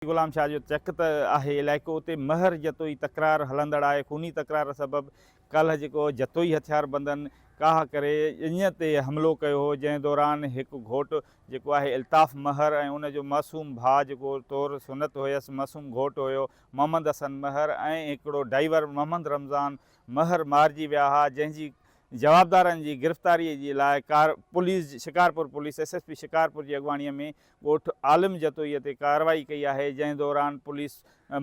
غلام شاهه جو چڪ ته آهي علائقو اتي مهر جتوئي تڪرار هلندڙ آهي خوني تڪرار سبب ڪالهه جيڪو جتوئي هٿياربندن ڪاهه ڪري ڄڃ تي حملو ڪيو هو جنهن دوران هڪ گهوٽ جيڪو آهي الطاف مهر ۽ ان جو معصوم ڀاء جيڪو طور سنت هيس معصوم گهوٽ هيو محمد حسن مهر ۽ هڪڙو ڊائيور محمد رمضان مهر مارجي ويا ها جنهن جي جوابدارن جي گرفتاري جي لاء ڪار police Shikarpur police S S P Shikarpur جي اڳواڻي ۾ ڳوٺ عالم جتوئي تي ڪارروائي ڪئي آهي جنهن دوران پوليس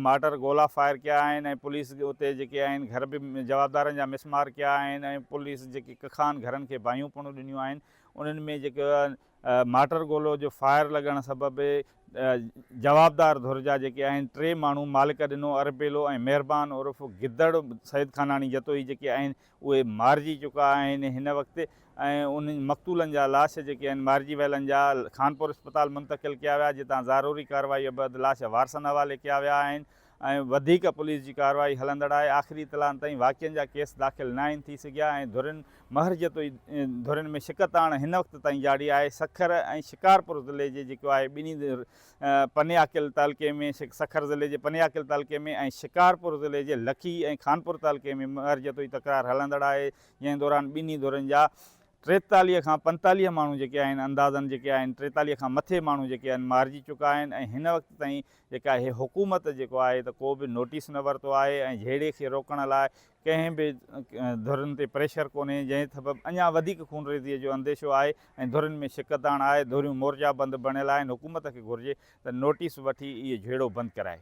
مارٽر گولا فائر ڪيا آهن ۽ پوليس اتي جيڪي آهن گهر به جوابدارن جا مسمار ڪيا آهن ۽ پوليس جيڪي ڪکان گهرن کي باهيون پڻ ڏنيون آهن انهن ۾ جيڪو مارٽر گولو جو فائر لڳڻ سبب جوابدار ڌر جا جيڪي آهن ٽي ماڻهو مالڪ ڏنو اربيلو ۽ مهربان عرف گدڙ سيد خاناڻي جتوئي جيڪي آهن اهي مارجي چڪا آهن هن وقت ۽ انهن مقتولن جا لاش جيڪي آهن مارجي ويلن جا خانپور اسپتال منتقل ڪيا ويا جتان ضروري ڪارروائي بعد لاش وارثن حوالي ڪيا ويا آهن ۽ وڌيڪ پوليس جي ڪارروائي هلندڙ آهي آخري اطلاعن تائين واقعن جا ڪيس داخل ناهن ٿي سگهيا ۽ ڌرين مهرجتوئي ڌرين ۾ شڪتاڻ هن وقت تائين جاري آهي سکر ۽ شڪارپور ضلعي جي جيڪو آهي ٻنهي پني عاقل تعلقي ۾ سکر ضلعي جي پني عاقل تعلقي ۾ ۽ شڪارپور ضلعي جي لکي ۽ خانپور تعلقي ۾ مهر جتوئي تڪرار هلندڙ آهي جنهن دوران ٻنهي ڌرين جا 43 کان 45 ماڻهو جيڪي آهن اندازن جيڪي آهن 43 کان مٿي ماڻهو جيڪي آهن مارجي چڪا آهن ۽ هن وقت تائين جيڪا آهي حڪومت جيڪو آهي ته ڪو به نوٽيس نه ورتو آهي ۽ جهيڙي کي روڪڻ لاء ڪنهن به ڌرين تي پريشر ڪونهي جنهن سبب اڃا وڌيڪ خونريزي جو انديشو آهي ۽ ڌرين ۾ شڪتاڻ آهي، ڌريون مورچا بند بڻيل آهن، حڪومت کي گهرجي ته نوٽيس وٺي اهي جهيڙو بند ڪرائي.